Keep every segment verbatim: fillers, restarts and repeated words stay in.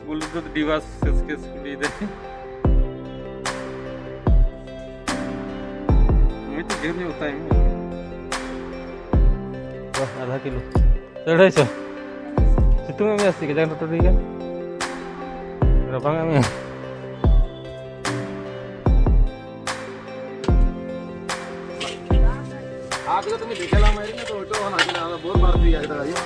Bluetooth device ᱥᱮᱥ ᱠᱮᱥ ᱠᱩᱞᱤᱭᱮᱫᱟᱭ᱾ ᱢᱤᱫᱴᱮᱡ ᱰᱷᱮᱨ ᱧᱚᱜ ᱛᱟᱭ ᱢᱮ᱾ ᱵᱟᱦ, ᱟᱫᱷᱟ ᱠᱤᱞᱳ᱾ ᱟᱹᱲᱟᱹᱭᱥᱚ᱾ ᱥᱤᱛᱩᱝ ᱮᱫ ᱢᱮᱭᱟ ᱥᱮ ᱠᱟᱡᱟᱠ ᱴᱩᱴᱩᱨᱤ ᱜᱮ? ᱨᱟᱵᱟᱝ ᱮᱫ ᱢᱮᱭᱟ? ᱟᱫᱚ ᱛᱩᱢᱤ ᱫᱮᱠᱷᱮᱞᱟ ᱢᱟᱭᱨᱤ ᱛᱚ ᱚᱴᱳ ᱦᱚᱸ ᱟᱹᱜᱩ ᱱᱟ, ᱵᱚᱦᱩᱛ ᱵᱟᱨ ᱫᱤᱭᱟ ᱤᱫᱷᱟᱨ ᱟᱭᱮ᱾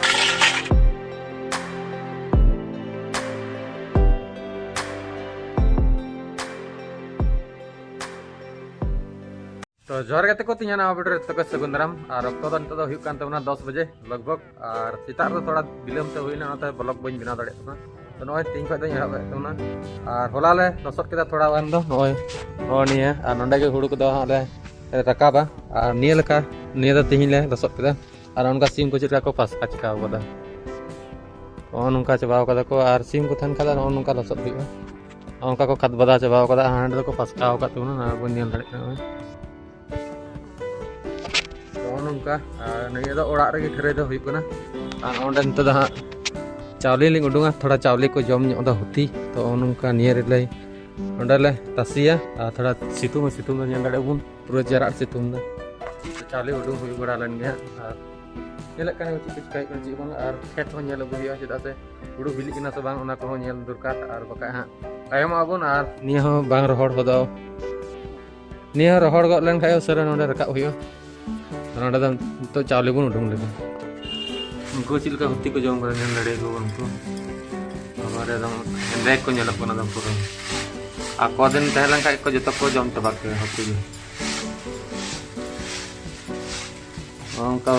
ᱛᱚ ᱡᱚᱦᱟᱨ ᱜᱟᱛᱮ ᱠᱚ, ᱛᱤᱧᱟ ᱱᱟᱣᱟ ᱵᱷᱤᱰᱤᱭᱳ ᱨᱮ ᱡᱚᱛᱚ ᱠᱚ ᱥᱟᱹᱜᱩᱱ ᱫᱟᱨᱟᱢ᱾ ᱟᱨ ᱚᱠᱛᱚ ᱫᱚ ᱱᱤᱛᱚᱜ ᱫᱚ ᱦᱩᱭᱩᱜ ᱠᱟᱱ ᱛᱟᱵᱚᱱᱟ ᱫᱚᱥ ᱵᱟᱡᱮ ᱞᱟᱜᱽ ᱵᱷᱟᱜᱽ᱾ ᱟᱨ ᱥᱮᱛᱟᱜ ᱨᱮᱫᱚ ᱛᱷᱚᱲᱟ ᱵᱤᱞᱚᱢ ᱛᱮ ᱦᱩᱭᱱᱟ, ᱚᱱᱟᱛᱮ ᱵᱞᱚᱜ ᱵᱟᱹᱧ ᱵᱮᱱᱟᱣ ᱫᱟᱲᱮᱭᱟᱜ ᱠᱟᱱᱟ᱾ ᱛᱚ ᱱᱚᱜᱼᱚᱭ ᱛᱮᱦᱮᱧ ᱠᱷᱚᱱ ᱫᱚᱧ ᱮᱦᱚᱵ ᱮᱫ ᱛᱟᱵᱚᱱᱟ᱾ ᱟᱨ ᱦᱚᱞᱟ ᱞᱮ ᱞᱚᱥᱚᱫ ᱠᱮᱫᱟ ᱛᱷᱚᱲᱟ ᱜᱟᱱ ᱫᱚ, ᱱᱚᱜᱼᱚᱭ, ᱱᱚᱜᱼᱚᱭ ᱱᱤᱭᱟᱹ᱾ ᱟᱨ ᱱᱚᱸᱰᱮ ᱜᱮ ᱦᱩᱲᱩ ᱠᱚᱫᱚ ᱦᱟᱸᱜ ᱞᱮ ᱨᱟᱠᱟᱵᱟ᱾ ᱟᱨ ᱱᱤᱭᱟᱹ ᱞᱮᱠᱟ, ᱱᱤᱭᱟᱹ ᱫᱚ ᱛᱮᱦᱮᱧ ᱞᱮ ᱞᱚᱥᱚᱫ ᱠᱮᱫᱟ᱾ ᱟᱨ ᱚᱱᱠᱟ ᱥᱤᱢ ᱠᱚ ᱪᱮᱫ ᱞᱮᱠᱟ ᱠᱚ ᱯᱟᱥᱠᱟ ᱪᱤᱠᱟᱹᱣ ᱠᱟᱫᱟ, ᱱᱚᱜᱼᱚ ᱱᱚᱝᱠᱟ ᱪᱟᱵᱟᱣ ᱠᱟᱫᱟ ᱠᱚ᱾ ᱟᱨ ᱥᱤᱢ ᱠᱚ ᱛᱟᱦᱮᱱ ᱠᱷᱟᱱ ᱫᱚ ᱱᱚᱜᱼᱚ ᱱᱚᱝᱠᱟ ᱞᱚᱥᱚᱫ ᱦᱩᱭᱩᱜᱼᱟ᱾ ᱱᱚᱜᱼᱚ ᱱᱚᱝᱠᱟ ᱠᱚ ᱠᱷᱟᱫᱽ ᱵᱟᱫᱟ ᱪᱟᱵᱟᱣ ᱠᱟᱫᱟ᱾ ᱟᱨ ᱦᱟᱸᱰᱮ ᱫᱚᱠᱚ ᱯᱟᱥᱠᱟᱣ ᱟᱠᱟᱫ ᱛᱟᱵᱚᱱᱟ, ᱱᱚᱣᱟ ᱵᱚᱱ ᱧᱮᱞ ᱫᱟᱲᱮᱭᱟᱜ ᱠᱟᱱᱟ᱾ ᱱᱚᱜᱼᱚᱭ ᱱᱚᱜᱼᱚ ᱱᱚᱝᱠᱟ᱾ ᱟᱨ ᱱᱤᱭᱟᱹ ᱫᱚ ᱚᱲᱟᱜ ᱨᱮᱜᱮ ᱠᱷᱟᱹᱨᱟᱹᱭ ᱫᱚ ᱦᱩᱭᱩᱜ ᱠᱟᱱᱟ᱾ ᱟᱨ ᱚᱸᱰᱮ ᱱᱤᱛᱚᱜ ᱫᱚ ᱦᱟᱸᱜ ᱪᱟᱣᱞᱮ ᱞᱤᱧ ᱩᱰᱩᱝᱟ, ᱛᱷᱚᱲᱟ ᱪᱟᱣᱞᱮ ᱠᱚ ᱡᱚᱢ ᱧᱚᱜ ᱫᱟ ᱦᱩᱛᱤ᱾ ᱛᱚ ᱱᱚᱜᱼᱚ ᱱᱚᱝᱠᱟ ᱱᱤᱭᱟᱹ ᱨᱮᱞᱮ, ᱚᱸᱰᱮ ᱞᱮ ᱛᱟᱥᱮᱭᱟ ᱟᱨ ᱛᱷᱚᱲᱟ ᱥᱤᱛᱩᱝ ᱦᱚᱸ ᱥᱤᱛᱩᱝ ᱫᱚ ᱧᱮᱞ ᱫᱟᱲᱮᱭᱟᱜ ᱵᱚᱱ᱾ ᱯᱩᱨᱟᱹ ᱡᱟᱨᱟᱜ ᱥᱤᱛᱩᱝ ᱫᱚ᱾ ᱪᱟᱣᱞᱮ ᱩᱰᱩᱝ ᱦᱩᱭ ᱵᱟᱲᱟ ᱞᱮᱱ ᱜᱮ ᱦᱟᱸᱜ᱾ ᱟᱨ ᱧᱮᱞᱮᱫ ᱠᱟᱱ ᱜᱮ ᱪᱮᱫ ᱠᱚ ᱪᱤᱠᱟᱹᱭ ᱠᱟᱱᱟ, ᱪᱮᱫ ᱵᱟᱝ᱾ ᱟᱨ ᱠᱷᱮᱛ ᱦᱚᱸ ᱧᱮᱞ ᱟᱹᱜᱩ ᱦᱩᱭᱩᱜᱼᱟ, ᱪᱮᱫᱟᱜ ᱥᱮ ᱦᱩᱲᱩ ᱵᱤᱞᱤᱜ ᱠᱟᱱᱟ ᱥᱮ ᱵᱟᱝ, ᱚᱱᱟ ᱠᱚᱦᱚᱸ ᱧᱮᱞ ᱫᱚᱨᱠᱟᱨ᱾ ᱟᱨ ᱵᱟᱠᱷᱟᱡ ᱦᱟᱸᱜ ᱛᱟᱭᱚᱢᱚᱜ ᱟᱵᱚᱱ᱾ ᱟᱨ ᱱᱤᱭᱟᱹ ᱦᱚᱸ ᱵᱟᱝ ᱨᱚᱦᱚᱲ ᱦᱚᱫᱚᱜ, ᱱᱤᱭᱟᱹ ᱦᱚᱸ ᱨᱚᱦᱚᱲ ᱜᱚᱫ ᱞᱮᱱ ᱠᱷᱟᱡ ᱩᱥᱟᱹᱨᱟ ᱱᱚᱸᱰᱮ ᱨᱟᱠᱟᱵ ᱦᱩᱭᱩᱜᱼᱟ᱾ ᱟᱨ ᱱᱚᱸᱰᱮ ᱫᱚ ᱱᱤᱛᱚᱜ ᱪᱟᱣᱞᱮ ᱵᱚᱱ ᱩᱰᱩᱝ ᱞᱮᱫᱟ᱾ ᱩᱱᱠᱩ ᱪᱮᱫ ᱞᱮᱠᱟ ᱦᱩᱛᱤ ᱠᱚ ᱡᱚᱢ ᱠᱟᱫᱟ, ᱧᱮᱞ ᱫᱟᱲᱮᱭᱟᱠᱚ ᱠᱟᱱᱟ ᱩᱱᱠᱩ᱾ ᱟᱵᱟᱨ ᱮᱠᱫᱚᱢ ᱦᱮᱸᱫᱮ ᱠᱚ ᱧᱮᱞᱚᱜ ᱠᱟᱱᱟ ᱮᱠᱫᱚᱢ ᱯᱩᱨᱟᱹ᱾ ᱟᱨ ᱠᱚᱫᱤᱱ ᱛᱟᱦᱮᱸ ᱞᱮᱱ ᱠᱷᱟᱡ ᱠᱚ ᱡᱚᱛᱚ ᱠᱚ ᱡᱚᱢ ᱪᱟᱵᱟ ᱠᱮᱭᱟ ᱦᱩᱛᱤ ᱜᱮ᱾ ᱚᱱᱠᱟ,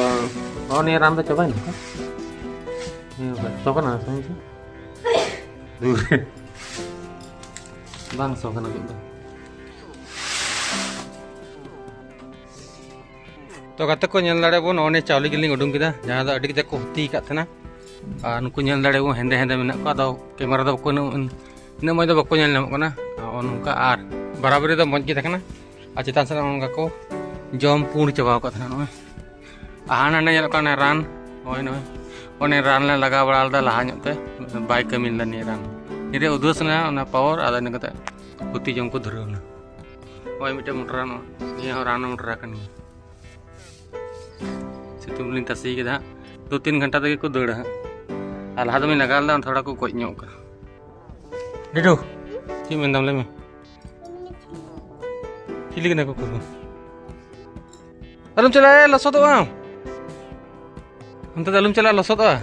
ᱚ, ᱱᱤᱭᱟᱹ ᱨᱟᱱ ᱫᱚ ᱪᱟᱵᱟᱭᱮᱱᱟ ᱛᱚ? ᱱᱤᱭᱟᱹ ᱵᱟᱝ ᱥᱚ ᱠᱟᱱᱟ ᱥᱮ ᱪᱮᱫ? ᱫᱩᱨ᱾ ᱵᱟᱝ ᱥᱚ ᱠᱟᱱᱟ ᱪᱮᱫ ᱫᱚ᱾ ᱛᱚ ᱜᱟᱛᱮ ᱠᱚ, ᱧᱮᱞ ᱫᱟᱲᱮᱭᱟᱜ ᱵᱚᱱ, ᱱᱚᱜᱼᱚᱭ ᱱᱤᱭᱟᱹ ᱪᱟᱣᱞᱮ ᱜᱮᱞᱤᱧ ᱩᱰᱩᱝ ᱠᱮᱫᱟ, ᱡᱟᱦᱟᱸ ᱫᱚ ᱟᱹᱰᱤ ᱠᱟᱡᱟᱠ ᱠᱚ ᱦᱩᱛᱤ ᱟᱠᱟᱫ ᱛᱟᱦᱮᱱᱟ᱾ ᱟᱨ ᱱᱩᱠᱩ ᱧᱮᱞ ᱫᱟᱲᱮᱭᱟᱜ ᱵᱚᱱ, ᱦᱮᱸᱫᱮ ᱦᱮᱸᱫᱮ ᱢᱮᱱᱟᱜ ᱠᱚᱣᱟ, ᱟᱫᱚ ᱠᱮᱢᱮᱨᱟ ᱫᱚ ᱵᱟᱠᱚ ᱧᱮᱞ, ᱩᱱᱟᱹᱜ ᱢᱚᱡᱽ ᱫᱚ ᱵᱟᱠᱚ ᱧᱮᱞ ᱧᱟᱢᱚᱜ ᱠᱟᱱᱟ᱾ ᱱᱚᱜᱼᱚ ᱱᱚᱝᱠᱟ, ᱟᱨ ᱵᱟᱨᱟᱵᱟᱨᱤ ᱫᱚ ᱢᱚᱡᱽ ᱜᱮ ᱛᱟᱦᱮᱸ ᱠᱟᱱᱟ᱾ ᱟᱨ ᱪᱮᱛᱟᱱ ᱥᱮᱫ ᱱᱚᱜᱼᱚ ᱱᱚᱝᱠᱟ ᱠᱚ ᱡᱚᱢ ᱯᱩᱸᱰ ᱪᱟᱵᱟᱣ ᱟᱠᱟᱫ ᱛᱟᱦᱮᱱᱟ ᱱᱚᱜᱼᱚᱭ᱾ ᱟᱨ ᱦᱟᱸᱰᱮ ᱱᱟᱸᱰᱮ ᱧᱮᱞᱚᱜ ᱠᱟᱱᱟ ᱨᱟᱱ, ᱱᱚᱜᱼᱚᱭ, ᱱᱚᱜᱼᱚᱭ, ᱚᱱᱮ ᱨᱟᱱ ᱞᱮ ᱞᱟᱜᱟᱣ ᱵᱟᱲᱟ ᱞᱮᱫᱟ ᱞᱟᱦᱟ ᱧᱚᱜ ᱛᱮ, ᱵᱟᱭ ᱠᱟᱹᱢᱤ ᱞᱮᱫᱟ ᱱᱤᱭᱟᱹ ᱨᱟᱱ᱾ ᱱᱤᱭᱟᱹ ᱨᱮ ᱩᱫᱟᱹᱥ ᱮᱱᱟ ᱚᱱᱟ ᱯᱟᱣᱟᱨ, ᱟᱫᱚ ᱤᱱᱟᱹ ᱠᱟᱛᱮ ᱠᱷᱚᱛᱤ ᱡᱚᱢ ᱠᱚ ᱫᱷᱩᱨᱟᱹᱣ ᱮᱱᱟ᱾ ᱱᱚᱜᱼᱚᱭ ᱢᱤᱫᱴᱮᱱ ᱢᱚᱴᱨᱟ, ᱱᱤᱭᱟᱹ ᱦᱚᱸ ᱨᱟᱱ ᱢᱚᱴᱨᱟ ᱠᱟᱱ ᱜᱮᱭᱟ᱾ ᱥᱤᱛᱩᱝ ᱨᱮᱞᱤᱧ ᱛᱟᱥᱮ ᱠᱮᱫᱟ ᱦᱟᱸᱜ, ᱫᱩ ᱛᱤᱱ ᱜᱷᱚᱱᱴᱟ ᱛᱮᱜᱮ ᱠᱚ ᱫᱟᱹᱲᱟ ᱦᱟᱸᱜ᱾ ᱟᱨ ᱞᱟᱦᱟ ᱫᱚᱢᱮᱧ ᱞᱟᱜᱟᱣ ᱞᱮᱫᱟ, ᱛᱷᱚᱲᱟ ᱠᱚ ᱜᱚᱡ ᱧᱚᱜ ᱠᱟᱱᱟ᱾ ᱰᱤᱰᱩ, ᱪᱮᱫ ᱢᱮᱱᱫᱟᱢ ᱞᱟᱹᱭ ᱢᱮ? ᱪᱤᱞᱤ ᱠᱟᱱᱟ ᱠᱚ ᱩᱱᱠᱩ ᱫᱚ? ᱟᱞᱚᱢ ᱪᱟᱞᱟᱜᱼᱟ, ᱞᱚᱥᱚᱫᱚᱜ ᱟᱢ᱾ ᱚᱱᱛᱮ ᱫᱚ ᱟᱞᱚᱢ ᱪᱟᱞᱟᱜᱼᱟ, ᱞᱚᱥᱚᱫᱚᱜᱼᱟ᱾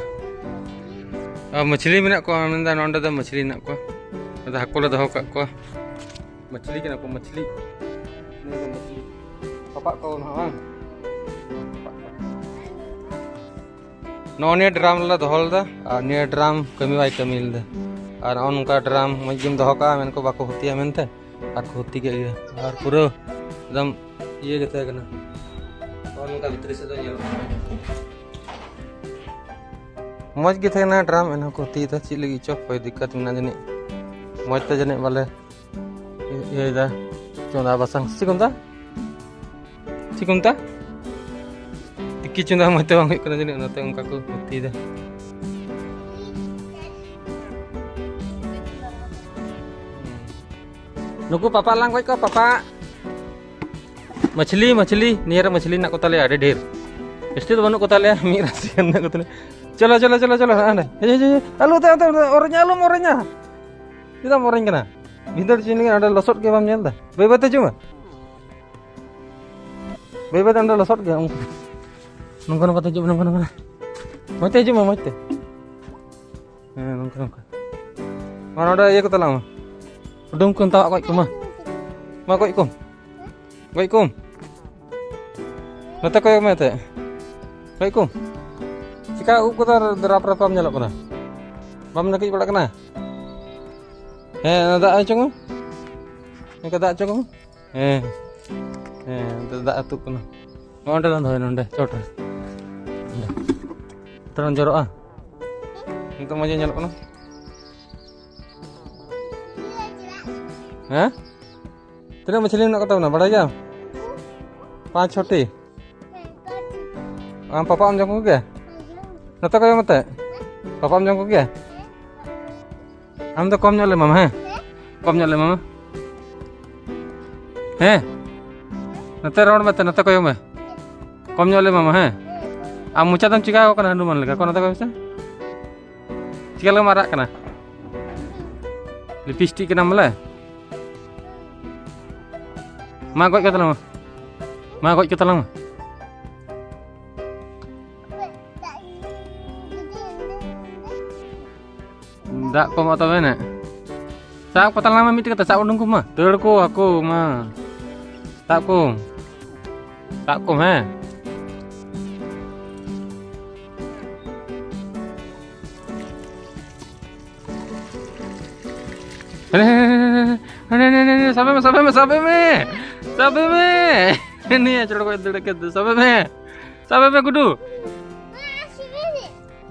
ᱟᱨ ᱢᱟᱹᱪᱷᱞᱤ ᱢᱮᱱᱟᱜ ᱠᱚᱣᱟ, ᱢᱮᱱᱫᱟ ᱱᱚᱸᱰᱮ ᱫᱚ ᱢᱟᱹᱪᱷᱞᱤ ᱢᱮᱱᱟᱜ ᱠᱚᱣᱟ᱾ ᱱᱚᱸᱰᱮ ᱦᱟᱹᱠᱩ ᱞᱮ ᱫᱚᱦᱚ ᱠᱟᱜ ᱠᱚᱣᱟ᱾ ᱢᱟᱹᱪᱷᱞᱤ ᱠᱟᱱᱟ ᱠᱚ, ᱢᱟᱹᱪᱷᱞᱤ᱾ ᱱᱤᱭᱟᱹ ᱫᱚ ᱢᱟᱹᱪᱷᱞᱤ᱾ ᱛᱚᱯᱟᱜ ᱠᱚ ᱱᱟᱦᱟᱜ, ᱵᱟᱝ? ᱱᱚᱜᱼᱚ ᱱᱤᱭᱟᱹ ᱰᱨᱟᱢ ᱨᱮᱞᱮ ᱫᱚᱦᱚ ᱞᱮᱫᱟ, ᱟᱨ ᱱᱤᱭᱟᱹ ᱰᱨᱟᱢ ᱠᱟᱹᱢᱤ ᱵᱟᱭ ᱠᱟᱹᱢᱤ ᱞᱮᱫᱟ᱾ ᱟᱨ ᱱᱚᱜᱼᱚ ᱱᱚᱝᱠᱟ ᱰᱨᱟᱢ ᱢᱚᱡᱽ ᱜᱮᱢ ᱫᱚᱦᱚ ᱠᱟᱜᱼᱟ, ᱢᱮᱱᱠᱚ ᱵᱟᱠᱚ ᱠᱷᱚᱛᱤᱭᱟ ᱢᱮᱱᱛᱮ, ᱟᱨ ᱠᱚ ᱠᱷᱚᱛᱤ ᱠᱮᱫ ᱜᱮᱭᱟ᱾ ᱟᱨ ᱯᱩᱨᱟᱹ ᱮᱠᱫᱚᱢ ᱤᱭᱟᱹ ᱜᱮ ᱛᱟᱦᱮᱸ ᱠᱟᱱᱟ᱾ ᱱᱚᱜᱼᱚ ᱱᱚᱝᱠᱟ ᱵᱷᱤᱛᱨᱤ ᱥᱮᱫ ᱫᱚ ᱧᱮᱞᱚᱜ ᱠᱟᱱᱟ᱾ ᱢᱚᱡᱽ ᱜᱮ ᱛᱟᱦᱮᱸ ᱠᱟᱱᱟ ᱰᱨᱟᱢ, ᱮᱱᱦᱚᱸ ᱠᱚ ᱠᱷᱚᱛᱤᱭᱮᱫᱟ᱾ ᱪᱮᱫ ᱞᱟᱹᱜᱤᱫ ᱪᱚ, ᱚᱠᱚᱭ ᱫᱤᱠᱠᱟᱛ ᱢᱮᱱᱟᱜᱼᱟ ᱡᱟᱹᱱᱤᱡ, ᱢᱚᱡᱽ ᱛᱮ ᱡᱟᱹᱱᱤᱡ ᱵᱟᱞᱮ ᱤᱭᱟᱹᱭᱮᱫᱟ᱾ ᱪᱚᱸᱫᱟ ᱵᱟᱥᱟᱝ ᱪᱮᱫ ᱠᱚ ᱢᱮᱛᱟᱜᱼᱟ? ᱪᱮᱫ ᱠᱚ ᱢᱮᱛᱟᱜᱼᱟ? ᱛᱤᱠᱤ ᱪᱚᱸᱫᱟ ᱢᱚᱡᱽ ᱛᱮ ᱵᱟᱝ ᱦᱩᱭᱩᱜ ᱠᱟᱱᱟ ᱡᱟᱹᱱᱤᱡ, ᱚᱱᱟᱛᱮ ᱚᱱᱠᱟ ᱠᱚ ᱠᱷᱚᱛᱤᱭᱮᱫᱟ᱾ ᱱᱩᱠᱩ ᱯᱟᱯᱟ ᱞᱟᱝ ᱜᱚᱡ ᱠᱚᱣᱟ, ᱯᱟᱯᱟ᱾ ᱢᱟᱪᱷᱞᱤ, ᱢᱟᱪᱷᱞᱤ, ᱱᱤᱭᱟᱹ ᱨᱮ ᱢᱟᱪᱷᱞᱤ ᱢᱮᱱᱟᱜ ᱠᱚ ᱛᱟᱞᱮᱭᱟ ᱟᱹᱰᱤ ᱰᱷᱮᱨ᱾ ᱡᱟᱹᱥᱛᱤ ᱫᱚ ᱵᱟᱹᱱᱩᱜ ᱠᱚ ᱛᱟᱞᱮᱭᱟ, ᱢᱤᱫ ᱨᱟᱥᱮ ᱜᱟᱱ ᱢᱮᱱᱟᱜ ᱠᱚ ᱛᱟᱞᱮᱭᱟ᱾ ᱪᱚᱞᱚ, ᱪᱚᱞᱚ, ᱪᱚᱞᱚ, ᱪᱚᱞᱚ, ᱦᱟᱸᱰᱮ᱾ ᱦᱮᱡ, ᱦᱮᱡ, ᱦᱮᱡ᱾ ᱟᱞᱚ, ᱟᱞᱚ, ᱟᱞᱚ, ᱟᱞᱚᱢ ᱚᱨᱮᱧᱟ, ᱟᱞᱚᱢ ᱚᱨᱮᱧᱟ᱾ ᱪᱮᱫᱟᱜ ᱮᱢ ᱚᱨᱮᱧ ᱠᱟᱱᱟ? ᱵᱷᱤᱸᱫᱟᱹᱲ ᱦᱚᱪᱚᱧ ᱞᱟᱹᱜᱤᱫ ᱚᱸᱰᱮ ᱞᱚᱥᱚᱫ ᱜᱮ ᱵᱟᱢ ᱧᱮᱞ ᱮᱫᱟ? ᱵᱟᱹᱭ ᱵᱟᱹᱭ ᱛᱮ ᱦᱤᱡᱩᱜ ᱢᱮ᱾ ᱵᱟᱹᱭ ᱵᱟᱹᱭ ᱛᱮ ᱚᱸᱰᱮ ᱞᱚᱥᱚᱫ ᱜᱮ᱾ ᱱᱚᱝᱠᱟ, ᱱᱚᱝᱠᱟ ᱛᱮ ᱦᱤᱡᱩᱜ ᱢᱮ, ᱱᱚᱝᱠᱟ, ᱱᱚᱝᱠᱟ᱾ ᱢᱚᱡᱽ ᱛᱮ ᱦᱤᱡᱩᱜ ᱢᱮ, ᱢᱚᱡᱽ ᱛᱮ᱾ ᱦᱮᱸ, ᱱᱚᱝᱠᱟ, ᱱᱚᱝᱠᱟ᱾ ᱢᱟ, ᱱᱚᱰᱮ ᱤᱭᱟᱹ ᱠᱚ ᱛᱟᱞᱟᱝ ᱢᱮ᱾ ᱩᱰᱩᱝ ᱠᱚ ᱢᱮᱛᱟᱣᱟᱜ, ᱜᱚᱡ ᱠᱚ ᱢᱟ᱾ ᱢᱟ, ᱜᱚᱡ ᱠᱚᱢ᱾ ᱜᱚᱡ ᱠᱚᱢ᱾ ᱱᱚᱛᱮ ᱠᱚᱭᱚᱜ ᱢᱮ ᱮᱱᱛᱮᱫ᱾ ᱜᱚᱡ ᱠᱚᱢ᱾ ᱪᱤᱠᱟ ᱩᱵ ᱠᱚᱫᱚ ᱨᱟᱯ ᱨᱟᱯᱟᱢ ᱧᱮᱞᱚᱜ ᱠᱟᱱᱟ? ᱵᱟᱢ ᱱᱟᱹᱠᱤᱡ ᱵᱟᱲᱟᱜ ᱠᱟᱱᱟ? ᱦᱮᱸ, ᱚᱱᱟ ᱫᱟᱜ ᱦᱚᱪᱚ ᱠᱚᱢ᱾ ᱱᱤᱝᱠᱟ ᱫᱟᱜ ᱦᱚᱪᱚ ᱠᱚᱢ᱾ ᱦᱮᱸ᱾ ᱦᱮᱸ, ᱱᱤᱛᱚᱜ ᱫᱟᱜ ᱟᱹᱛᱩᱜ ᱠᱟᱱᱟ᱾ ᱱᱚᱸᱰᱮ ᱞᱟᱝ ᱫᱚᱦᱚᱭᱟ, ᱱᱚᱸᱰᱮ, ᱪᱚᱴ ᱨᱮ᱾ ᱱᱚᱸᱰᱮ᱾ ᱱᱤᱛᱚᱜ ᱞᱟᱝ ᱡᱚᱨᱚᱜᱼᱟ᱾ ᱱᱤᱛᱚᱜ ᱢᱚᱡᱽ ᱜᱮ ᱧᱮᱞᱚᱜ ᱠᱟᱱᱟ᱾ ᱦᱮᱸ? ᱛᱤᱱᱟᱹᱜ ᱢᱟᱹᱪᱷᱞᱤ ᱢᱮᱱᱟᱜ ᱠᱚ ᱛᱟᱵᱚᱱᱟ, ᱵᱟᱲᱟᱭ ᱜᱮᱭᱟᱢ? ᱯᱟᱸᱪ, ᱪᱷᱚᱴᱤ᱾ ᱟᱢ ᱯᱟᱯᱟ ᱟᱢ ᱡᱚᱢ ᱠᱚᱜᱮᱭᱟ? ᱱᱚᱛᱮ ᱠᱚᱭᱚᱜ ᱢᱮᱛᱮ᱾ ᱯᱟᱯᱟᱢ ᱡᱚᱢ ᱠᱚᱜᱮᱭᱟ? ᱟᱢ ᱫᱚ ᱠᱚᱢ ᱧᱚᱜ ᱞᱮ ᱮᱢᱟᱢᱟ, ᱦᱮᱸ? ᱠᱚᱢ ᱧᱚᱜ ᱞᱮ ᱮᱢᱟᱢᱟ᱾ ᱦᱮᱸ? ᱱᱚᱛᱮ ᱨᱚᱲ ᱢᱮᱛᱮ, ᱱᱚᱛᱮ ᱠᱚᱭᱚᱜ ᱢᱮ᱾ ᱠᱚᱢ ᱧᱚᱜ ᱞᱮ ᱮᱢᱟᱢᱟ, ᱦᱮᱸ? ᱟᱢ ᱢᱚᱪᱟ ᱫᱚᱢ ᱪᱤᱠᱟᱹᱣ ᱠᱟᱱᱟ ᱦᱟᱹᱱᱩᱢᱟᱱ ᱞᱮᱠᱟ? ᱠᱚ ᱱᱚᱛᱮ ᱠᱚᱭᱚᱜ ᱢᱮᱥᱮ᱾ ᱪᱤᱠᱟᱹ ᱞᱮᱠᱟᱢ ᱟᱨᱟᱜ ᱠᱟᱱᱟ? ᱞᱤᱯᱤᱥᱴᱤᱠ ᱠᱟᱱᱟᱢ ᱵᱚᱞᱮ? ᱢᱟ ᱜᱚᱡ ᱠᱚ ᱛᱟᱞᱟᱝ ᱢᱟ᱾ ᱢᱟ ᱜᱚᱡ ᱠᱚ ᱛᱟᱞᱟᱝ ᱢᱟ᱾ ᱫᱟᱜ ᱠᱚ ᱮᱢᱚᱜ ᱛᱚᱵᱮ ᱱᱟ᱾ ᱥᱟᱵ ᱠᱚ ᱛᱟᱞᱟᱝ ᱢᱮ ᱢᱤᱫᱴᱮᱡ ᱠᱟᱛᱮ, ᱥᱟᱵ ᱩᱰᱩᱝ ᱠᱚᱢ ᱢᱟ᱾ ᱫᱟᱹᱲ ᱠᱚ ᱦᱟᱹᱠᱩ ᱢᱟ᱾ ᱥᱟᱵ ᱠᱚᱢ᱾ ᱥᱟᱵ ᱠᱚᱢ, ᱦᱮᱸ᱾ ᱦᱟᱱᱮ, ᱦᱟᱱᱮ, ᱦᱟᱱᱮ, ᱦᱟᱱᱮ, ᱦᱟᱱᱮ, ᱥᱟᱵᱮ ᱢᱮ, ᱥᱟᱵᱮ ᱢᱮ, ᱥᱟᱵᱮ ᱢᱮ᱾ ᱥᱟᱵᱮ ᱢᱮ᱾ ᱱᱤᱭᱟᱹ ᱪᱚᱲ ᱠᱚ ᱫᱟᱹᱲ ᱠᱮᱫ ᱫᱚ, ᱥᱟᱵᱮ ᱢᱮ᱾ ᱥᱟᱵᱮ ᱢᱮ, ᱜᱩᱰᱩ᱾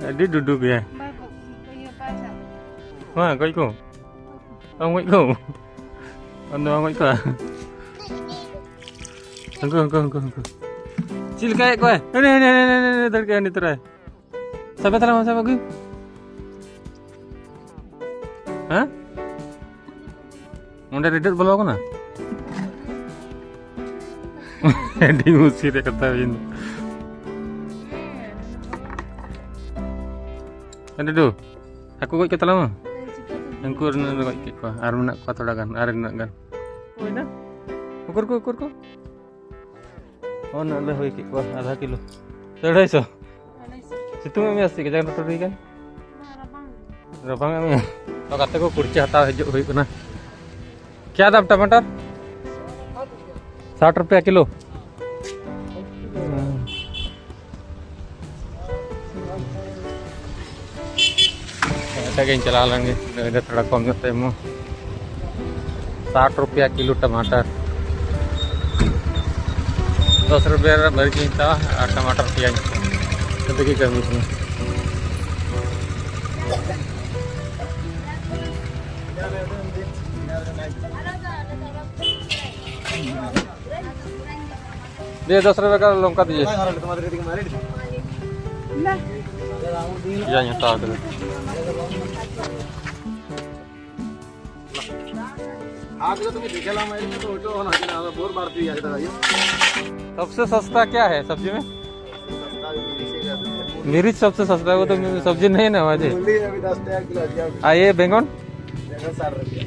ᱟᱹᱰᱤ ᱰᱩᱰᱩ ᱜᱮᱭᱟ᱾ ᱵᱟᱭ ᱜᱚᱡ, ᱤᱭᱟᱹ, ᱵᱟᱭ ᱥᱟᱵ᱾ ᱢᱟ, ᱜᱚᱡ ᱠᱚ᱾ ᱵᱟᱢ ᱜᱚᱡ ᱠᱚ? ᱟᱢ ᱫᱚ ᱵᱟᱢ ᱜᱚᱡ ᱠᱚᱣᱟ? ᱦᱟᱹᱱᱠᱩ, ᱦᱟᱹᱱᱠᱩ, ᱦᱟᱹᱱᱠᱩ, ᱦᱟᱹᱱᱠᱩ᱾ ᱪᱮᱫ ᱞᱮᱠᱟᱭᱮᱫ ᱠᱚᱣᱟᱭ? ᱦᱟᱹᱱᱤ, ᱦᱟᱹᱱᱤ, ᱦᱟᱹᱱᱤ, ᱦᱟᱹᱱᱤ, ᱦᱟᱹᱱᱤ, ᱫᱟᱹᱲ ᱠᱮᱫ, ᱦᱟᱹᱱᱤ ᱛᱚᱨᱟᱭ᱾ ᱥᱟᱵᱮ ᱛᱟᱞᱟᱝ ᱢᱮ, ᱥᱟᱵᱮ ᱟᱹᱜᱩᱭ᱾ ᱦᱮᱸ? ᱚᱸᱰᱮ ᱨᱮᱰᱮᱫ ᱵᱚᱞᱚ ᱠᱟᱱᱟ? ᱟᱹᱰᱤ ᱢᱩᱥᱠᱤᱞ ᱨᱮ ᱠᱟᱛᱷᱟ ᱦᱩᱭᱮᱱ ᱫᱚ᱾ ᱮ ᱰᱩᱰᱩ, ᱦᱟᱹᱠᱩ ᱜᱚᱡ ᱠᱚ ᱛᱟᱞᱟᱝ ᱢᱟ᱾ ᱩᱱᱠᱩ ᱨᱮᱱ ᱞᱮ ᱜᱚᱡ ᱠᱮᱫ ᱠᱚᱣᱟ, ᱟᱨ ᱢᱮᱱᱟᱜ ᱠᱚᱣᱟ ᱛᱷᱚᱲᱟ ᱜᱟᱱ, ᱟᱨ ᱢᱮᱱᱟᱜ ᱜᱟᱱ᱾ ᱦᱩᱭᱱᱟ? ᱩᱠᱩᱨ ᱠᱚ, ᱩᱠᱩᱨ ᱠᱚ? ᱚᱱᱟ ᱞᱮ ᱦᱩᱭ ᱠᱮᱫ ᱠᱚᱣᱟ ᱟᱫᱷᱟ ᱠᱤᱞᱳ᱾ ᱥᱮ ᱟᱹᱲᱟᱹᱭ ᱥᱚ? ᱥᱤᱛᱩᱝ ᱮᱫ ᱢᱮᱭᱟ ᱥᱮ ᱪᱮᱫ? ᱠᱟᱡᱟᱠ ᱱᱚᱴᱚᱨ ᱦᱩᱭ ᱠᱟᱱ? ᱨᱟᱵᱟᱝ ᱮᱫ ᱢᱮᱭᱟ? ᱛᱚ ᱜᱟᱛᱮ ᱠᱚ ᱠᱩᱲᱪᱟᱹ ᱦᱟᱛᱟᱣ ᱦᱤᱡᱩᱜ ᱦᱩᱭᱩᱜ ᱠᱟᱱᱟ᱾ क्या दाम टमाटर? साठ रुपया किलो। ᱮᱴᱟᱜ ᱜᱤᱧ ᱪᱟᱞᱟᱣ ᱞᱮᱱ ᱜᱮ, ᱱᱩᱭ ᱫᱚ ᱛᱷᱚᱲᱟ ᱠᱚᱢ ᱧᱚᱜ ᱛᱮ ᱮᱢᱚᱜ᱾ साठ रुपया किलो टमाटर। ᱫᱚᱥ ᱨᱩᱯᱤᱭᱟ ᱨᱮ ᱢᱟᱹᱨᱤᱪ ᱤᱧ ᱦᱟᱛᱟᱣᱟ ᱟᱨ ᱴᱟᱢᱟᱴᱟᱨ ᱯᱮᱸᱭᱟᱡᱽ᱾ ᱡᱚᱛᱚ ᱜᱮ ᱠᱟᱹᱢᱤ ᱠᱟᱱᱟ᱾ ᱫᱤᱭᱮ ᱫᱚᱥ ᱨᱩᱯᱤᱭᱟ ᱠᱟ ᱞᱚᱝᱠᱟ ᱫᱤᱭᱮ᱾ ᱡᱟᱧ ᱦᱟᱛᱟᱣ ᱠᱮᱫᱟ᱾ ᱟᱨ ᱡᱩᱫᱤ ᱛᱩᱢᱤ ᱫᱮᱠᱷᱮᱞᱟ ᱢᱟ, ᱮᱱᱠᱷᱟᱱ ᱫᱚ ᱦᱚᱭᱛᱳ ᱚᱱᱟ ᱦᱩᱭᱩᱜ ᱠᱟᱱᱟ, ᱟᱫᱚ ᱵᱳᱨ ᱵᱟᱹᱲᱛᱤ ᱜᱮᱭᱟ, ᱪᱮᱫᱟᱜ ᱦᱩᱭᱩᱜ? सबसे सस्ता क्या है सब्जी में? सस्ता भी मिर्च ही रहता है। मिर्च सबसे सस्ता है, वो तो सब्जी नहीं ना, मुझे। मूली अभी दस टका किलो है। आ, ये बैंगन? बैंगन साठ रुपया।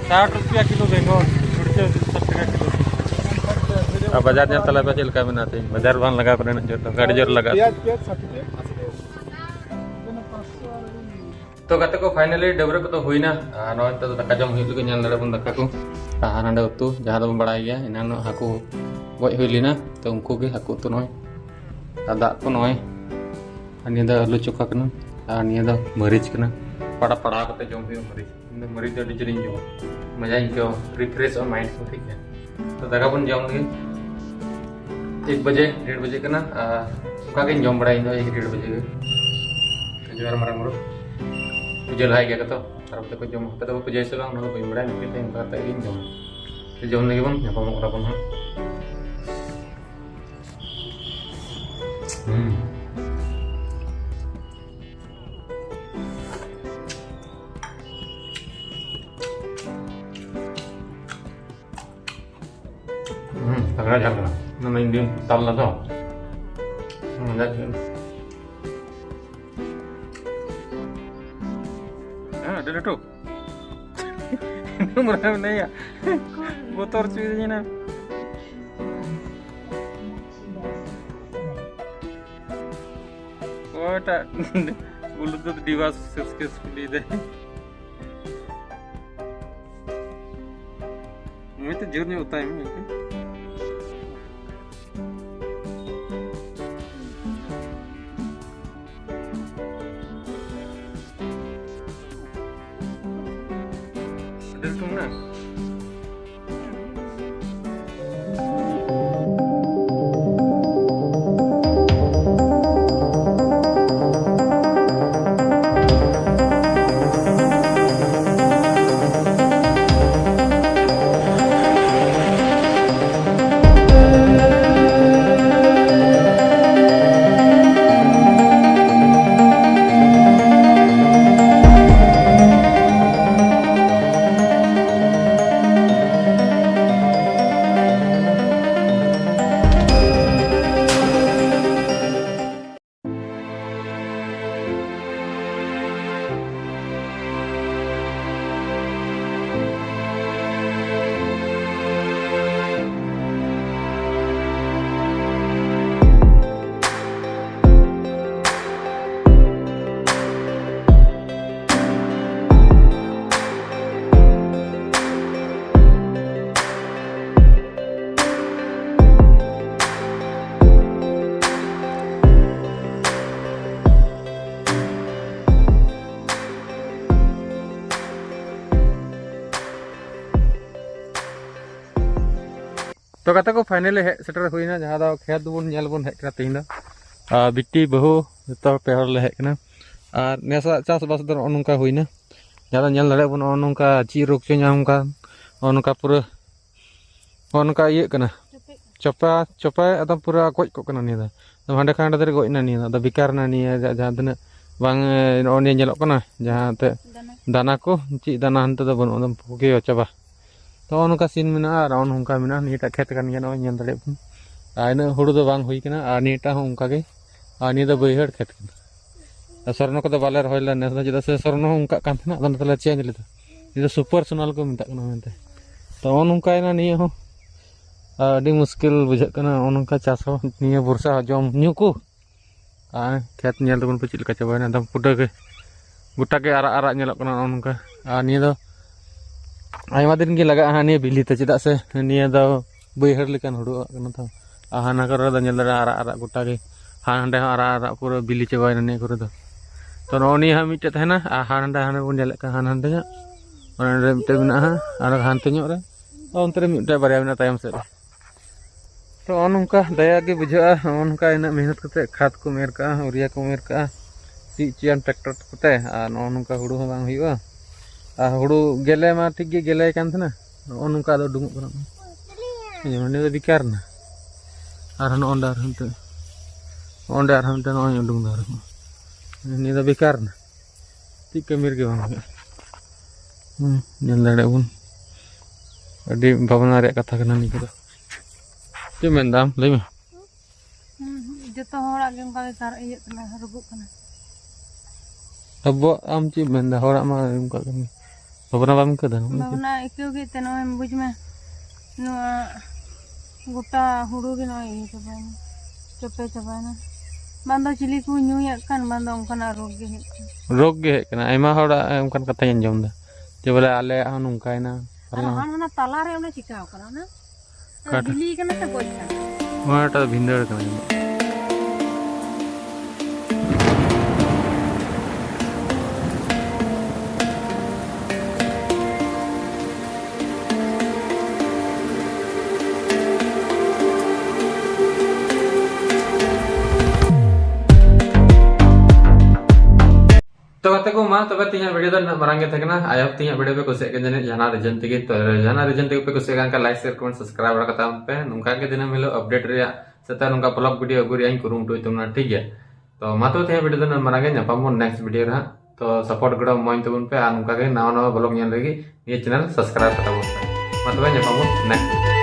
साठ रुपया किलो बैंगन, ᱢᱤᱨᱪ ᱥᱟᱴ ᱴᱟᱠᱟ ᱠᱤᱞᱳ᱾ ᱟᱨ ᱵᱟᱡᱟᱨ ᱧᱮᱞ ᱛᱟᱞᱮ ᱯᱮ ᱪᱮᱫ ᱞᱮᱠᱟ ᱢᱮᱱᱟᱜᱼᱟ ᱛᱮᱦᱮᱧ, ᱵᱟᱡᱟᱨ ᱵᱟᱝ ᱞᱟᱜᱟᱣ ᱠᱟᱱᱟ ᱩᱱᱟᱹᱜ ᱡᱳᱨ ᱫᱚ, ᱟᱹᱰᱤ ᱡᱳᱨ ᱞᱟᱜᱟᱜᱼᱟ᱾ ᱯᱮᱸᱭᱟᱡᱽ, ᱯᱮᱸᱭᱟᱡᱽ ᱥᱟᱴ ᱨᱩᱯᱤᱭᱟ᱾ ᱛᱚ ᱜᱟᱛᱮ ᱠᱚ, finally ᱰᱟᱹᱵᱽᱨᱟᱹ ᱠᱚᱫᱚ ᱦᱩᱭᱱᱟ᱾ ᱟᱨ ᱱᱚᱜᱼᱚᱭ ᱱᱤᱛᱚᱜ ᱫᱚ ᱫᱟᱠᱟ ᱡᱚᱢ ᱦᱩᱭᱩᱜ ᱞᱟᱹᱜᱤᱫ, ᱧᱮᱞ ᱫᱟᱲᱮᱭᱟᱜ ᱵᱚᱱ ᱫᱟᱠᱟ ᱠᱚ᱾ ᱟᱨ ᱦᱟᱸᱰᱮ ᱩᱛᱩ, ᱡᱟᱦᱟᱸ ᱫᱚᱵᱚᱱ ᱵᱟᱲᱟᱭ ᱜᱮᱭᱟ, ᱮᱱᱟᱱᱚᱜ ᱦᱟᱹᱠᱩ ᱜᱚᱡ ᱦᱩᱭ ᱞᱮᱱᱟ, ᱛᱚ ᱩᱱᱠᱩ ᱜᱮ ᱦᱟᱹᱠᱩ ᱩᱛᱩ ᱱᱚᱜᱼᱚᱭ᱾ ᱟᱨ ᱫᱟᱜ ᱠᱚ ᱱᱚᱜᱼᱚᱭ᱾ ᱟᱨ ᱱᱤᱭᱟᱹ ᱫᱚ ᱟᱹᱞᱩ ᱪᱚᱠᱷᱟ ᱠᱟᱱᱟ, ᱟᱨ ᱱᱤᱭᱟᱹ ᱫᱚ ᱢᱟᱹᱨᱤᱪ ᱠᱟᱱᱟ᱾ ᱯᱟᱲᱟ ᱯᱟᱲᱟᱣ ᱠᱟᱛᱮ ᱡᱚᱢ ᱦᱩᱭᱩᱜᱼᱟ ᱢᱟᱹᱨᱤᱪ᱾ ᱤᱧ ᱫᱚ ᱢᱟᱹᱨᱤᱪ ᱫᱚ ᱟᱹᱰᱤ ᱡᱳᱨᱤᱧ ᱡᱚᱢᱟ, ᱢᱚᱡᱟᱧ ᱟᱹᱭᱠᱟᱹᱣᱟ, refresh ᱚᱜᱼᱟ mind ᱠᱚ, ᱴᱷᱤᱠ ᱜᱮᱭᱟ᱾ ᱛᱚ ᱫᱟᱠᱟ ᱵᱚᱱ ᱡᱚᱢ ᱞᱮᱜᱮ, ᱮᱠ ᱵᱟᱡᱮ, ᱰᱮᱲ ᱵᱟᱡᱮ ᱠᱟᱱᱟ, ᱟᱨ ᱚᱱᱠᱟ ᱜᱤᱧ ᱡᱚᱢ ᱵᱟᱲᱟᱭᱟ ᱤᱧ ᱫᱚ ᱮᱠ ᱰᱮᱲ ᱵᱟᱡᱮ ᱜᱮ᱾ ᱛᱚ ᱡᱚᱦᱟᱨ ᱢᱟᱨᱟᱝ ᱵᱩᱨᱩ, ᱯᱩᱡᱟᱹ ᱞᱟᱦᱟᱭ ᱜᱮᱭᱟ ᱠᱚ ᱛᱚ, ᱟᱨ ᱚᱱᱛᱮ ᱠᱚ ᱡᱚᱢᱟ, ᱟᱯᱮ ᱫᱚ ᱯᱩᱡᱟᱹᱭᱟ ᱥᱮ ᱵᱟᱝ ᱚᱱᱟ ᱫᱚ ᱵᱟᱹᱧ ᱵᱟᱲᱟᱭᱟ, ᱢᱤᱫᱴᱮᱱ ᱴᱟᱭᱤᱢ ᱚᱱᱠᱟ ᱠᱟᱛᱮ ᱜᱤᱧ ᱡᱚᱢᱟ᱾ ᱛᱚ ᱡᱚᱢ ᱞᱮᱜᱮ ᱵᱚᱱ, ᱧᱟᱯᱟᱢᱚᱜ ᱠᱟᱱᱟ ᱵᱚᱱ ᱦᱟᱸᱜ᱾ ᱦᱩᱸ᱾ ᱦᱩᱸ, ᱛᱟᱜᱲᱟ ᱡᱷᱟᱞ ᱠᱟᱱᱟ᱾ ᱚᱱᱟ ᱢᱟ ᱤᱧ ᱫᱩᱧ ᱛᱟᱞ ᱞᱮᱫᱟ ᱛᱚ᱾ ᱦᱩᱸ, ᱡᱟᱠ ᱜᱮ᱾ ᱦᱮᱸ, ᱟᱹᱰᱤ ᱞᱟᱹᱴᱩ᱾ ᱱᱩᱢᱨᱟ ᱢᱮᱱᱟᱭᱟ᱾ ᱵᱚᱛᱚᱨ ᱦᱚᱪᱚᱭᱮᱫᱤᱧ ᱮᱱᱟ᱾ ᱚᱠᱚᱭᱴᱟᱜ ᱵᱞᱩᱴᱩᱛᱷ ᱰᱤᱵᱷᱟᱭᱤᱥ ᱥᱮᱥ ᱠᱮᱥ ᱠᱩᱞᱤᱭᱮᱫᱟᱭ᱾ ᱱᱩᱭ ᱛᱚ ᱡᱳᱨ ᱧᱚᱜ ᱚᱛᱟᱭ ᱢᱮ᱾ ᱟᱹᱰᱤ ᱞᱟᱹᱴᱩ ᱢᱮᱱᱟᱜᱼᱟ᱾ ᱛᱚ ᱜᱟᱛᱮ ᱠᱚ, finally ᱦᱮᱡ ᱥᱮᱴᱮᱨ ᱦᱩᱭᱱᱟ, ᱡᱟᱦᱟᱸ ᱫᱚ ᱠᱷᱮᱛ ᱵᱚᱱ ᱧᱮᱞ ᱵᱚᱱ ᱦᱮᱡ ᱠᱟᱱᱟ ᱛᱮᱦᱮᱧ ᱫᱚ᱾ ᱟᱨ ᱵᱤᱴᱤ ᱵᱟᱹᱦᱩ ᱡᱚᱛᱚ ᱦᱚᱲ ᱯᱮ ᱦᱚᱲ ᱞᱮ ᱦᱮᱡ ᱠᱟᱱᱟ᱾ ᱟᱨ ᱱᱮᱥᱟᱜ ᱪᱟᱥᱵᱟᱥ ᱫᱚ ᱱᱚᱜᱼᱚ ᱱᱚᱝᱠᱟ ᱦᱩᱭᱱᱟ, ᱡᱟᱦᱟᱸ ᱫᱚ ᱧᱮᱞ ᱫᱟᱲᱮᱭᱟᱜ ᱵᱚᱱ ᱱᱚᱜᱼᱚ ᱱᱚᱝᱠᱟ ᱪᱮᱫ ᱨᱳᱜᱽ ᱪᱚ ᱧᱟᱢ ᱠᱟᱱ, ᱱᱚᱜᱼᱚ ᱱᱚᱝᱠᱟ ᱯᱩᱨᱟᱹ ᱱᱚᱜᱼᱚ ᱱᱚᱝᱠᱟ ᱤᱭᱟᱹᱜ ᱠᱟᱱᱟ, ᱪᱚᱯᱮ ᱮᱠᱫᱚᱢ ᱯᱩᱨᱟᱹ ᱜᱚᱡ ᱠᱚᱜ ᱠᱟᱱᱟ ᱱᱤᱭᱟᱹ ᱫᱚ᱾ ᱮᱠᱫᱚᱢ ᱦᱟᱸᱰᱮ ᱠᱷᱚᱱ ᱦᱟᱸᱰᱮ ᱫᱷᱟᱹᱨᱤᱡ ᱜᱚᱡ ᱮᱱᱟ ᱱᱤᱭᱟᱹ ᱫᱚ, ᱟᱫᱚ ᱵᱮᱠᱟᱨ ᱮᱱᱟ ᱱᱤᱭᱟᱹ ᱡᱟ-, ᱡᱟᱦᱟᱸ ᱛᱤᱱᱟᱹᱜ ᱵᱟᱝ, ᱮ, ᱱᱚᱜᱼᱚ ᱱᱤᱭᱟᱹ ᱧᱮᱞᱚᱜ ᱠᱟᱱᱟ, ᱡᱟᱦᱟᱸ ᱛᱮ ᱫᱟᱱᱟ᱾ ᱫᱟᱱᱟ ᱠᱚ, ᱪᱮᱫ ᱫᱟᱱᱟ ᱦᱟᱱᱛᱮ ᱫᱚ ᱵᱟᱹᱱᱩᱜᱼᱟ, ᱮᱠᱫᱚᱢ ᱯᱩᱠᱤᱭᱟᱹ ᱪᱟᱵᱟ᱾ ᱛᱚ ᱱᱚᱜᱼᱚ ᱱᱚᱝᱠᱟ ᱥᱤᱱ ᱢᱮᱱᱟᱜᱼᱟ, ᱟᱨ ᱱᱚᱜᱼᱚ ᱱᱚᱝᱠᱟ ᱢᱮᱱᱟᱜᱼᱟ ᱱᱤᱭᱟᱹᱴᱟᱜ ᱠᱷᱮᱛ ᱠᱟᱱ ᱜᱮᱭᱟ, ᱱᱚᱜᱼᱚᱭ ᱧᱮᱞ ᱫᱟᱲᱮᱭᱟᱜ ᱵᱚᱱ᱾ ᱟᱨ ᱤᱱᱟᱹᱜ ᱦᱩᱲᱩ ᱫᱚ ᱵᱟᱝ ᱦᱩᱭ ᱠᱟᱱᱟ, ᱟᱨ ᱱᱤᱭᱟᱹᱴᱟᱜ ᱦᱚᱸ ᱚᱱᱠᱟ ᱜᱮ᱾ ᱟᱨ ᱱᱤᱭᱟᱹ ᱫᱚ ᱵᱟᱹᱭᱦᱟᱹᱲ ᱠᱷᱮᱛ ᱠᱟᱱᱟ᱾ ᱟᱨ ᱥᱚᱨᱱᱚ ᱠᱚᱫᱚ ᱵᱟᱞᱮ ᱨᱚᱦᱚᱭ ᱞᱮᱫᱟ ᱱᱮᱥ ᱫᱚ, ᱪᱮᱫᱟᱜ ᱥᱮ ᱥᱚᱨᱱᱚ ᱦᱚᱸ ᱚᱱᱠᱟᱜ ᱠᱟᱱ ᱛᱟᱦᱮᱱᱟ, ᱟᱫᱚ ᱱᱚᱛᱮ ᱞᱮ ᱪᱮᱧᱡᱽ ᱞᱮᱫᱟ᱾ ᱱᱤᱭᱟᱹ ᱫᱚ ᱥᱩᱯᱟᱨ ᱥᱳᱱᱟᱞ ᱠᱚ ᱢᱮᱛᱟᱜ ᱠᱟᱱᱟ ᱢᱮᱱᱛᱮ᱾ ᱛᱚ ᱱᱚᱜᱼᱚ ᱱᱚᱝᱠᱟᱭᱮᱱᱟ ᱱᱤᱭᱟᱹ ᱦᱚᱸ᱾ ᱟᱨ ᱟᱹᱰᱤ ᱢᱩᱥᱠᱤᱞ ᱵᱩᱡᱷᱟᱹᱜ ᱠᱟᱱᱟ ᱱᱚᱜᱼᱚ ᱱᱚᱝᱠᱟ ᱪᱟᱥ ᱦᱚᱸ, ᱱᱤᱭᱟᱹ ᱵᱚᱨᱥᱟ ᱡᱚᱢ ᱧᱩ ᱠᱚ᱾ ᱟᱨ ᱠᱷᱮᱛ ᱧᱮᱞ ᱛᱟᱵᱚᱱ ᱯᱮ ᱪᱮᱫ ᱞᱮᱠᱟ ᱪᱟᱵᱟᱭᱮᱱᱟ, ᱮᱠᱫᱚᱢ ᱯᱩᱨᱟᱹ ᱜᱮ, ᱜᱚᱴᱟ ᱜᱮ ᱟᱨᱟᱜ ᱟᱨᱟᱜ ᱧᱮᱞᱚᱜ ᱠᱟᱱᱟ ᱱᱚᱜᱼᱚ ᱱᱚᱝᱠᱟ᱾ ᱟᱨ ᱱᱤᱭᱟᱹ ᱫᱚ ᱟᱭᱢᱟ ᱫᱤᱱ ᱜᱮ ᱞᱟᱜᱟᱜᱼᱟ ᱦᱟᱸᱜ ᱱᱤᱭᱟᱹ ᱵᱤᱞᱤ ᱛᱮ, ᱪᱮᱫᱟᱜ ᱥᱮ ᱱᱤᱭᱟᱹ ᱫᱚ ᱵᱟᱹᱭᱦᱟᱹᱲ ᱞᱮᱠᱟᱱ ᱦᱩᱲᱩ ᱠᱟᱱᱟ ᱛᱚ᱾ ᱟᱨ ᱦᱟᱱᱟ ᱠᱚᱨᱮ ᱫᱚ ᱧᱮᱞ ᱫᱟᱲᱮᱭᱟᱜᱼᱟ ᱟᱨᱟᱜ ᱟᱨᱟᱜ ᱜᱚᱴᱟ ᱜᱮ, ᱦᱟᱸᱰᱮ ᱦᱚᱸ ᱟᱨᱟᱜ ᱟᱨᱟᱜ ᱯᱩᱨᱟᱹ ᱵᱤᱞᱤ ᱪᱟᱵᱟᱭᱮᱱᱟ ᱱᱤᱭᱟᱹ ᱠᱚᱨᱮ ᱫᱚ᱾ ᱛᱚ ᱱᱚᱜᱼᱚ ᱱᱤᱭᱟᱹ ᱦᱟᱸᱜ ᱢᱤᱫᱴᱮᱡ ᱛᱟᱦᱮᱱᱟ, ᱟᱨ ᱦᱟᱸᱰᱮ ᱦᱟᱸᱰᱮ ᱵᱚᱱ ᱧᱮᱞᱮᱫ ᱠᱟᱱ ᱦᱟᱸᱰᱮ ᱦᱟᱸᱰᱮ ᱧᱚᱜ, ᱚᱱᱟ ᱨᱮ ᱢᱤᱫᱴᱮᱡ ᱢᱮᱱᱟᱜᱼᱟ, ᱟᱨ ᱦᱟᱱᱛᱮ ᱧᱚᱜ ᱨᱮ, ᱟᱨ ᱚᱱᱛᱮ ᱨᱮ ᱢᱤᱫᱴᱮᱡ ᱵᱟᱨᱭᱟ ᱢᱮᱱᱟᱜᱼᱟ ᱛᱟᱭᱚᱢ ᱥᱮᱫ ᱨᱮ᱾ ᱛᱚ ᱱᱚᱜᱼᱚ ᱱᱚᱝᱠᱟ ᱫᱟᱭᱟ ᱜᱮ ᱵᱩᱡᱷᱟᱹᱜᱼᱟ, ᱱᱚᱜᱼᱚ ᱱᱚᱝᱠᱟ ᱤᱱᱟᱹᱜ ᱢᱮᱦᱱᱚᱛ ᱠᱟᱛᱮ ᱠᱷᱟᱫᱽ ᱠᱚᱢ ᱮᱨ ᱠᱟᱜᱼᱟ, ᱩᱨᱤᱭᱟ ᱠᱚᱢ ᱮᱨ ᱠᱟᱜᱼᱟ, ᱥᱤ ᱦᱚᱪᱚᱭᱟᱢ ᱴᱨᱟᱠᱴᱚᱨ ᱠᱚᱛᱮ, ᱟᱨ ᱱᱚᱜᱼᱚ ᱱᱚᱝᱠᱟ ᱦᱩᱲᱩ ᱦᱚᱸ ᱵᱟᱝ ᱦᱩᱭᱩᱜᱼᱟ᱾ ᱟᱨ ᱦᱩᱲᱩ ᱜᱮᱞᱮ ᱢᱟ ᱴᱷᱤᱠ ᱜᱮ ᱜᱮᱞᱮ ᱠᱟᱱ ᱛᱟᱦᱮᱱᱟ, ᱱᱚᱜᱼᱚ ᱱᱚᱝᱠᱟ ᱟᱫᱚ ᱩᱰᱩᱝᱚᱜ ᱠᱟᱱᱟ᱾ ᱡᱮᱢᱚᱱ ᱱᱤᱭᱟᱹ ᱫᱚ ᱵᱮᱠᱟᱨ ᱮᱱᱟ᱾ ᱟᱨᱦᱚᱸ ᱱᱚᱜᱼᱚ ᱱᱚᱸᱰᱮ ᱟᱨᱦᱚᱸ ᱢᱤᱫᱴᱮᱱ, ᱱᱚᱜᱼᱚ ᱱᱚᱸᱰᱮ ᱟᱨᱦᱚᱸ ᱢᱤᱫᱴᱮᱱ ᱱᱚᱜᱼᱚᱭ ᱩᱰᱩᱝ ᱮᱫᱟ ᱟᱨᱦᱚᱸ᱾ ᱱᱤᱭᱟᱹ ᱫᱚ ᱵᱮᱠᱟᱨ ᱮᱱᱟ, ᱪᱮᱫ ᱠᱟᱹᱢᱤ ᱨᱮᱜᱮ ᱵᱟᱝ ᱞᱟᱜᱟᱜᱼᱟ᱾ ᱦᱩᱸ, ᱧᱮᱞ ᱫᱟᱲᱮᱭᱟᱜ ᱵᱚᱱ, ᱟᱹᱰᱤ ᱵᱷᱟᱵᱽᱱᱟ ᱨᱮᱭᱟᱜ ᱠᱟᱛᱷᱟ ᱠᱟᱱᱟ ᱱᱤᱭᱟᱹ ᱠᱚᱫᱚ᱾ ᱪᱮᱫ ᱢᱮᱱᱫᱟ ᱟᱢ? ᱞᱟᱹᱭ ᱢᱮ᱾ ᱦᱩᱸ, ᱦᱩᱸ, ᱡᱚᱛᱚ ᱦᱚᱲᱟᱜ ᱜᱮ ᱚᱱᱠᱟ ᱜᱮ ᱠᱟᱨ-, ᱤᱭᱟᱹᱜ ᱠᱟᱱᱟ, ᱨᱩᱜᱩᱜ ᱠᱟᱱᱟ᱾ ᱟᱵᱚᱣᱟᱜ, ᱟᱢ ᱪᱮᱫ ᱮᱢ ᱢᱮᱱᱫᱟ? ᱦᱚᱲᱟᱜ ᱢᱟ ᱚᱱᱠᱟ ᱠᱟᱱ ᱜᱮ᱾ ᱵᱷᱟᱵᱽᱱᱟ ᱵᱟᱢ ᱟᱹᱭᱠᱟᱹᱣ ᱫᱟ? ᱵᱷᱟᱵᱽᱱᱟ ᱟᱹᱭᱠᱟᱹᱣ ᱜᱮ ᱛᱮ ᱱᱚᱜᱼᱚᱭ ᱵᱩᱡᱽ ᱢᱮ, ᱱᱚᱣᱟ ᱜᱚᱴᱟ ᱦᱩᱲᱩ ᱜᱮ ᱱᱚᱜᱼᱚᱭ ᱤᱭᱟᱹ ᱪᱟᱵᱟᱭᱮᱱᱟ, ᱪᱚᱯᱮ ᱪᱟᱵᱟᱭᱮᱱᱟ᱾ ᱵᱟᱝ ᱫᱚ ᱪᱤᱞᱤ ᱠᱚ ᱧᱩᱭᱮᱫ ᱠᱟᱱ, ᱵᱟᱝ ᱫᱚ ᱚᱱᱠᱟᱱᱟᱜ ᱨᱳᱜᱽ ᱜᱮ ᱦᱩᱭᱩᱜ ᱠᱟᱱᱟ᱾ ᱨᱳᱜᱽ ᱜᱮ ᱦᱮᱡ ᱠᱟᱱᱟ, ᱟᱭᱢᱟ ᱦᱚᱲᱟᱜ ᱚᱱᱠᱟᱱ ᱠᱟᱛᱷᱟᱧ ᱟᱸᱡᱚᱢ ᱫᱟ, ᱡᱮ ᱵᱚᱞᱮ ᱟᱞᱮᱭᱟᱜ ᱦᱚᱸ ᱱᱚᱝᱠᱟᱭᱮᱱᱟ, ᱟᱨ ᱯᱷᱟᱞᱱᱟ᱾ ᱦᱟᱱᱟ, ᱦᱟᱱᱟ ᱛᱟᱞᱟᱨᱮ ᱚᱱᱮ ᱪᱤᱠᱟᱹᱣ ᱠᱟᱱᱟ ᱚᱱᱟ? ᱚᱠᱟᱴᱟᱜ? ᱵᱤᱞᱤ ᱠᱟᱱᱟ ᱥᱮ ᱜᱚᱡ ᱠᱟᱱᱟ? ᱚᱱᱟᱴᱟᱜ ᱫᱚ ᱵᱷᱤᱸᱫᱟᱹᱲ ᱠᱟᱱᱟ ᱡᱟᱹᱱᱤᱡ᱾ ᱛᱚᱵᱮ ᱛᱮᱦᱮᱧᱟᱜ video ᱫᱚ ᱱᱤᱱᱟᱹᱜ ᱢᱟᱨᱟᱝ ᱜᱮ ᱛᱟᱦᱮᱸ ᱠᱟᱱᱟ᱾ I hope ᱛᱮᱦᱮᱧᱟᱜ video ᱯᱮ ᱠᱩᱥᱤᱭᱟᱜ ᱠᱟᱱ ᱡᱟᱹᱱᱤᱡ ᱡᱟᱦᱟᱱᱟᱜ reason ᱛᱮᱜᱮ᱾ ᱛᱚ ᱡᱟᱦᱟᱱᱟᱜ reason ᱛᱮᱜᱮ ᱯᱮ ᱠᱩᱥᱤᱭᱟᱜ ᱠᱟᱱ ᱠᱷᱟᱱ like, share, comment, subscribe ᱵᱟᱲᱟ ᱠᱟᱛᱟᱢ ᱯᱮ᱾ ᱱᱚᱝᱠᱟ ᱜᱮ ᱫᱤᱱᱟᱹᱢ ᱦᱤᱞᱳᱜ update ᱨᱮᱭᱟᱜ ᱥᱮ ᱱᱚᱝᱠᱟ vlog video ᱟᱹᱜᱩ ᱨᱮᱭᱟᱜ ᱤᱧ ᱠᱩᱨᱩᱢᱩᱴᱩᱭ ᱛᱟᱵᱚᱱᱟ, ᱴᱷᱤᱠ ᱜᱮᱭᱟ? ᱛᱚ ᱢᱟ ᱛᱚᱵᱮ ᱛᱮᱦᱮᱧᱟᱜ video ᱫᱚ ᱱᱤᱱᱟᱹᱜ ᱢᱟᱨᱟᱝ ᱜᱮ, ᱧᱟᱯᱟᱢ ᱵᱚᱱ next video ᱨᱮ ᱦᱟᱸᱜ᱾ ᱛᱚ support ᱜᱚᱲᱚ ᱮᱢᱟᱹᱧ ᱛᱟᱵᱚᱱ ᱯᱮ ᱟᱨ ᱱᱚᱝᱠᱟ ᱜᱮ ᱱᱟᱣᱟ ᱱᱟᱣᱟ vlog ᱧᱮᱞ ᱞᱟᱹᱜᱤᱫ ᱱᱤᱭᱟᱹ channel subscribe ᱠᱟᱛᱟ ᱵᱚᱱ ᱯᱮ᱾ ᱢᱟ ᱛᱚᱵᱮ ᱧᱟᱯᱟᱢ ᱵᱚᱱ next video᱾